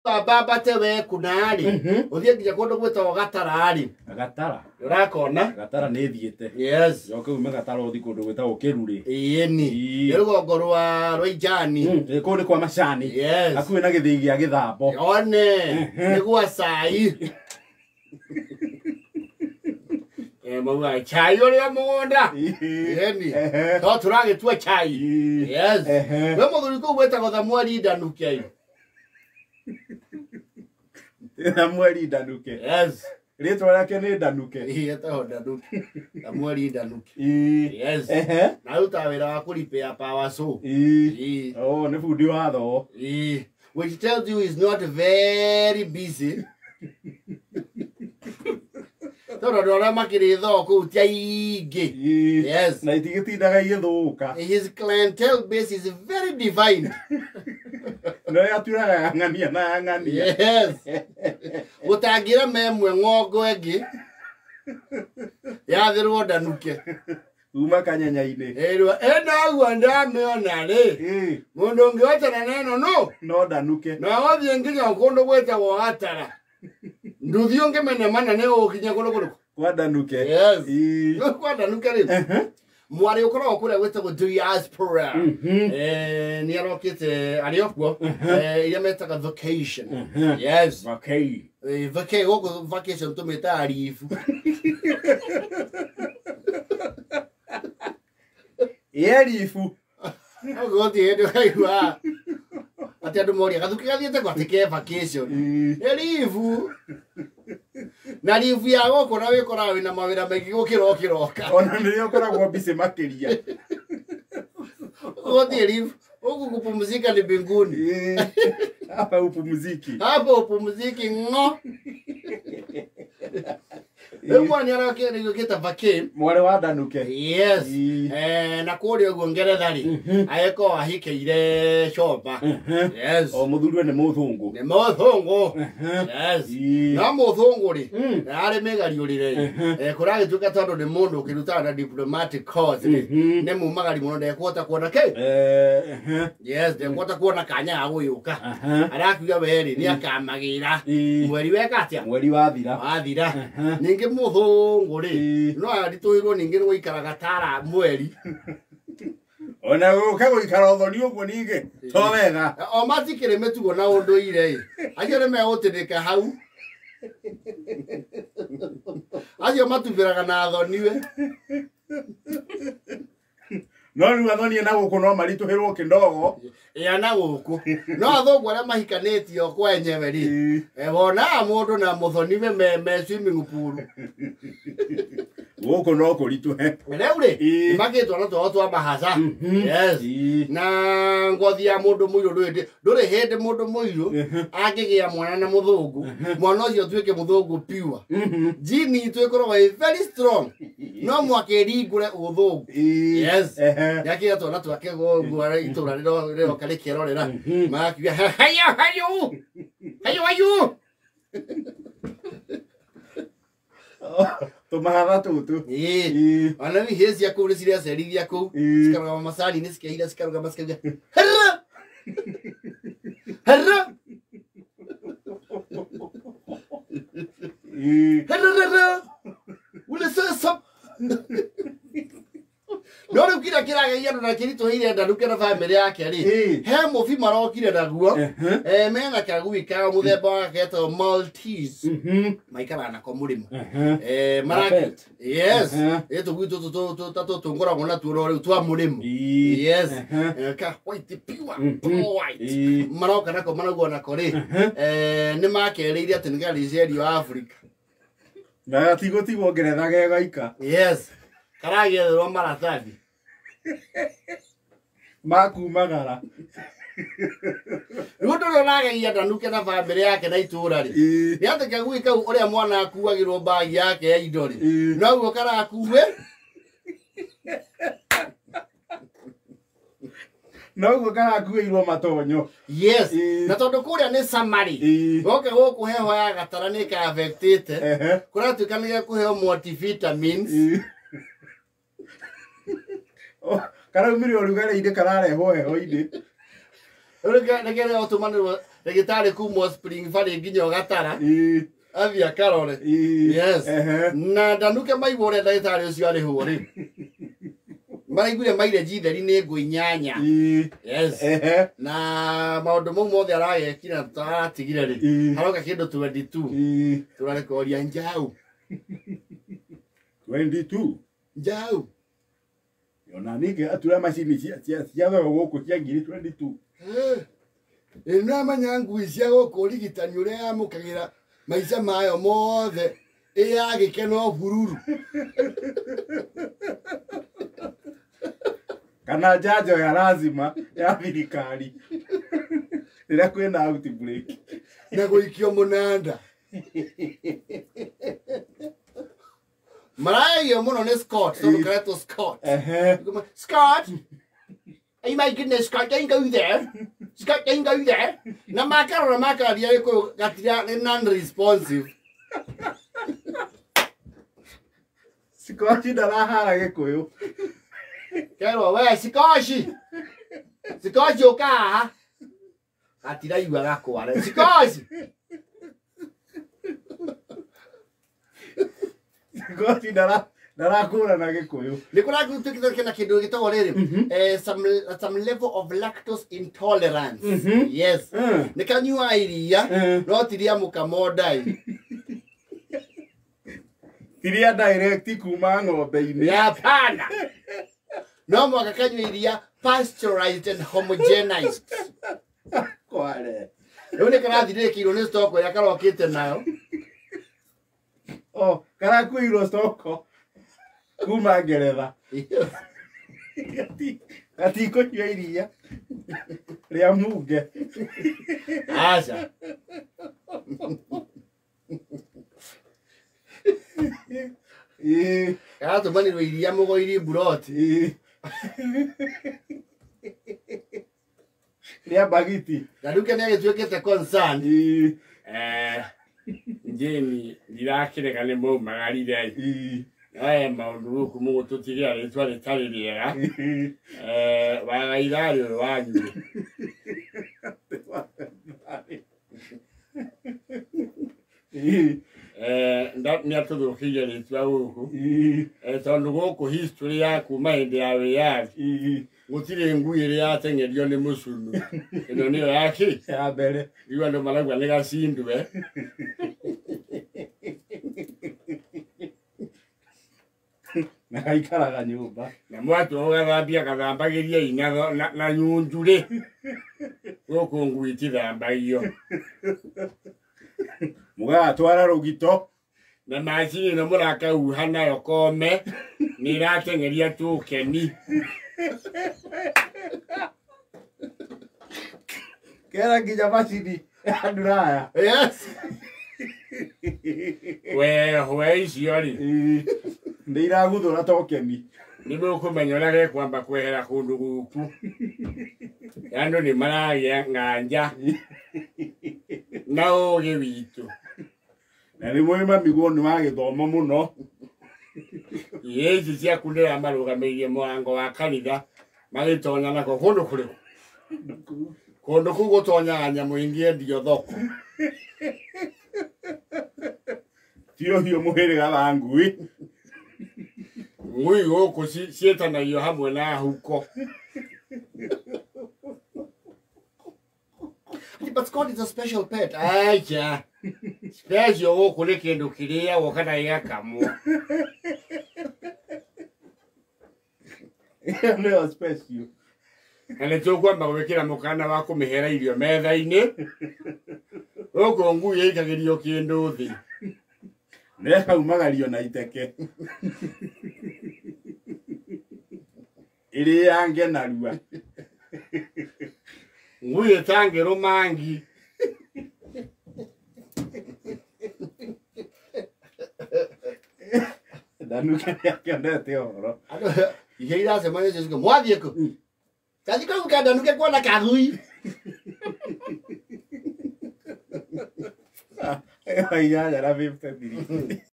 Ambambate we kuna-rĩ, ũthiĩ nginya kũndũ gwĩtagwo Gatara-rĩ. Gatara. Ũrakona? Gatara nĩ thiĩte. Yes. Coke ume Gatara ũthiĩ kũndũ gwĩtagwo Kĩrurĩ. Ĩni. Nĩ rũgongo rwa Injani. Kũu nĩ kwa macani. Yes. Hakuhĩ na gĩthĩi gĩa Gĩthambo. One. Nĩ gwa cai. Maugaga chai ũrĩa mũgũnda. Ĩni. No tũragĩtua chai. Yes. We mũthuri kũu gwĩtagwo Samueli Ndanuke. Samueli Ndanuke. Yes. Rĩtwa rĩake nĩ Ndanuke. Ĩĩ, etagwo Ndanuke. Samueli Ndanuke. Yes. Na arutaga wĩra wa kũripĩa power saw. Ĩĩ. Oh, nĩ bundi wa thoo. Ĩĩ. Which tells you he's not very busy. Tondũ andũ arĩa makĩrĩ thoo kũu ti aingĩ. Yes. Na itigĩtindaga igĩthũka. His clientele base is very defined. No yaturaga ya ng'ania na ya ng'ania. Yes. Gũtangĩra memwe ng'ongo ĩngĩ yathĩrwo Ndanuke. Uma kanyenya-inĩ. Ĩrwo ĩno ũguo ndamĩona rĩ, mũndũ ũngĩhotana na ĩno nũ? No Ndanuke. Na ũthiĩ nginya kũndũ gwĩtagwo Gatara. Nduthi ũngĩmenya mana nĩ ũgũkinya kũndũ kũrĩkũ? Kwa Ndanuke. Yes. Kwa Ndanuke rĩ. Mwarĩ ũkoragwo kũrĩa gwĩtagwo diaspora. Nĩ arokĩte arĩ o kuo, iria metaga vacation. Yes. Vacay. Vacay, gũkũ vacation tũmĩtaga leave. Ĩ leave. Gũthiĩ hĩndĩ ũkaigua atĩ andũ moria gathuki gathiĩte kwa atĩ ke vacation. Nĩ leave. Na leave ya gũkũ na wĩkoraga wĩna mawĩra maingĩ gũkĩra ũkĩroka. Ona nĩrĩo ũkoragwo busy makĩria. Gũthiĩ leave huku kupumzika ni mbinguni. Hapa upumziki. Hapa upumziki ng'o. Rĩu mwana nĩarokĩte vacay. Mwarĩ wa Ndanuke. Yes. Na kũrĩa ũguo Ngeretha rĩ, agĩkorwo ahikĩire Comba. Yes. O mũthuri we nĩ mũthũngũ. Nĩ mũthũngũ. Yes. No mũthũngũ rĩ, arĩ mĩgariũrĩre rĩ, kũragĩtuĩka tondũ nĩ mũndũ ũkĩrutaga na diplomatic course rĩ, nĩ mumagari mũno ndekũhota kuona kĩ. Yes, ndekũhota kuona kanya ga gũgĩũka. Arakiuga we rĩ, nĩ akamagĩra. Mweri weka atĩa? Mweri wathira. Wathira. Ningĩ mũthũngũ rĩ, no aritũhĩrwo ningĩ nĩ gũikara Gatara mweri. Ona gũka gũikara ũthoni ũguo ningĩ to wega. O matikĩrĩ mĩtugo na ũndũire ĩ. Acio nĩ megũtĩrĩka hau. Acio matubĩraga na thoni we. No rĩu athoni na gũkũ no maritũhĩrwo kĩndogo. Ĩ na gũkũ. No athũngũ arĩa mahikanĩtio kwenyewe rĩ, wonaga mũndũ na mũthoni we me swimming pool. Gũkũ no kũritũhe. Rĩu rĩ, nĩmakĩtwo na twao twa mahaca. Yes. Na ngothi ya mũndũ mũirũ ndũrĩ hĩndĩ mũndũ mũirũ angĩgĩa mwana na mũthũngũ, mwana ũcio ũtuĩke mũthũngũ pure. Gene itũ ĩkoragwo ĩ very strong. No mwaka ĩringũre ũthũngũ. Yes. Nĩakĩgĩa twana twake ũguo itũra rĩroka rĩkerorera. Magakiuga hayo hayo. Hayo hayo. Tũmahatha tũtũ. Ĩĩ. Ona rĩu ihĩĩ cia kũu nĩcirecerithia kũu. Cikarũgama macani-inĩ cikeira cikarũgama cikauga herra. Herra. Herra. Ule sasa. No rĩu kĩrĩa kĩragegia andũ na kĩritũhĩire Ndanuke na bamĩrĩ yake rĩ, he mũbi marokire naguo, mena kagui kao mũthemba wa getagwo Maltese. Maikaraga nako mũrĩmo. Yes. Ĩ tũgui tũtũ ta tũtũ ngoragwo natuo no rĩu twa mũrĩmo. Yes. Ka white pure, pure white. Maroka nako marauga nako rĩ, nĩ makerĩire atĩ nĩ garĩcerio Africa. Na gatigũtigwo Ngeretha gegaika. Yes. Karagĩetherwo maratathi. Makumagara. Rĩu ũndũ ũrĩa ũragegia Ndanuke na bamĩrĩ yake na itũũra rĩ, nĩ atĩ kagui kau ũrĩa mwana akuagĩrwo mbagi yake ya indo rĩ, noguo karakue. Noguo karakuĩirwo matonyo. Yes. Na tondũ kũrĩa nĩ summary. Goka gũkũ heho ya Gatara nĩ ka-affectĩte. Kũratuĩka nĩ gekũheo multivitamins. Karaumire ũrugarĩ-inĩ kararehwo heho-inĩ. Rĩu nĩkĩrĩa ũtũmanĩrwo Ndagĩtarĩ kuma Spring Valley nginya Gatara. Athiĩ akarore. Yes. Na ndanuke maigua ũrĩa ndagĩtarĩ ũcio arĩhwo rĩ. Maraiguire mileage theri nĩ ngũ 8. Yes. Na maũndũ mau mothe aragekire na tũratigire rĩ. Haroka kĩndũ 22. Tũrarekoria njau. 22. Njau. Ona ningĩ atura macini cia thoko gũkũ cia ngiri 22. Ĩ nĩũramenya ngui cia gũkũ ũrigitani ũrĩa yamũkagĩra maica mayo mothe ĩ ya gĩkeno bururu. Kana njanjo ya lazima ya thirikari rĩrĩa kwĩna outbreak. Na gũikio mũnanda. Maragerio mũno nĩ Scott, tondũ karetwo Scott. Scott! Oh my goodness, Scott, don't go there. Scott, don't go there. Na makarora makararia gĩkũyũ gatira nĩ non-responsive. Scott ndarahara gĩkũyũ. Kerwo we Scott. Scott ũka haha. Gatiraigua gakware. Scott. Scott ndarakũrana gĩkũyũ. Nĩ kũratuĩkĩte kĩna kĩndũ gĩtagwo rĩrĩ some level of lactose intolerance. Yes. Nĩ kanyua iria no ti rĩa mũkamo ndai. Ti rĩa direct kuma ng'ombe-inĩ. Hapana. No mũhaka kanyua iria pasteurized and homogenized. Kware. Rĩu nĩ karathirĩkĩirwo nĩ stock ĩrĩa karokĩte nayo. Oh, karakuirwo stock kuma Ngeretha. Gatikũnyua iria rĩa munge. Aca. Karatũmanĩrwo iria mũgoiri mburoti. Rĩa bagiti. Ndaruke nĩ agĩtuĩkĩte concern. Njeni ndirakĩrega nĩ maumagarire. Aya maũndũ gũkũ mũgũtũtigĩra rĩtwa rĩtarĩ rĩega. Wagaitharĩ ũyũ wanyu. Nĩ atũthũkĩire rĩtwa gũkũ. Tondũ gũkũ history ya kuma hĩndĩ ya wĩyathi gũtirĩ ngui ĩrĩa yateng'erio nĩ mũcunu. Ĩno nĩyo yakĩ? Ya mbere. Rĩu andũ marauga nĩ gacindwe. Na gaikaraga nyũmba. Na mwatua gũgathambia gathambagĩria ina na nyunju rĩ. Gũkũ ngui itithambagio. Mũgagatwara rũgito. Na macini ĩno mũrakahuha nayo kome nĩ ĩrateng'eria tũkeni. Kera nginya macini ya nduraya. Yes. We icio rĩ. Nĩ iraguthũra tokeni. Nĩ mũkũmenya ũrĩa gekwamba kwehera kũndũ gũkũ. Andũ nĩ maragĩa ng'anja na ũgĩ witũ. Na nĩ mũĩ mamiguo nĩ wa gĩthomo mũno. Ici ciaku ndĩramarũgamĩirie mũrango wa kanitha magĩtonya nako kũndũ kũrĩkũ? Kũndũ kũu gũtonyaga nyamũ ingĩendio thoko. Ti ũhiũ mũhĩrĩga wa ngui. Ngui gũkũ ciĩtanagio hamwe na huko. But Scott is a special pet. Acha. Special gũkũ nĩ kĩndũ kĩrĩagwo kana gĩgakamwo. Ĩyo nĩyo special. Na nĩ tũkwamba gwĩkĩra mũkana wa kũmĩhera irio metha-inĩ. Gũkũ ngui ĩikagĩrio kĩndũ thĩ. Na ĩkaumagario na iteke. Ĩrĩange narua. Ngui ĩtangĩrũma ngi. Ndanuke nĩakĩonete ũhoro. Ihe iracemania ciugo mwathiĩ kũ? Tathiĩ kũu kandanuke kuona kagui. 8 na 53.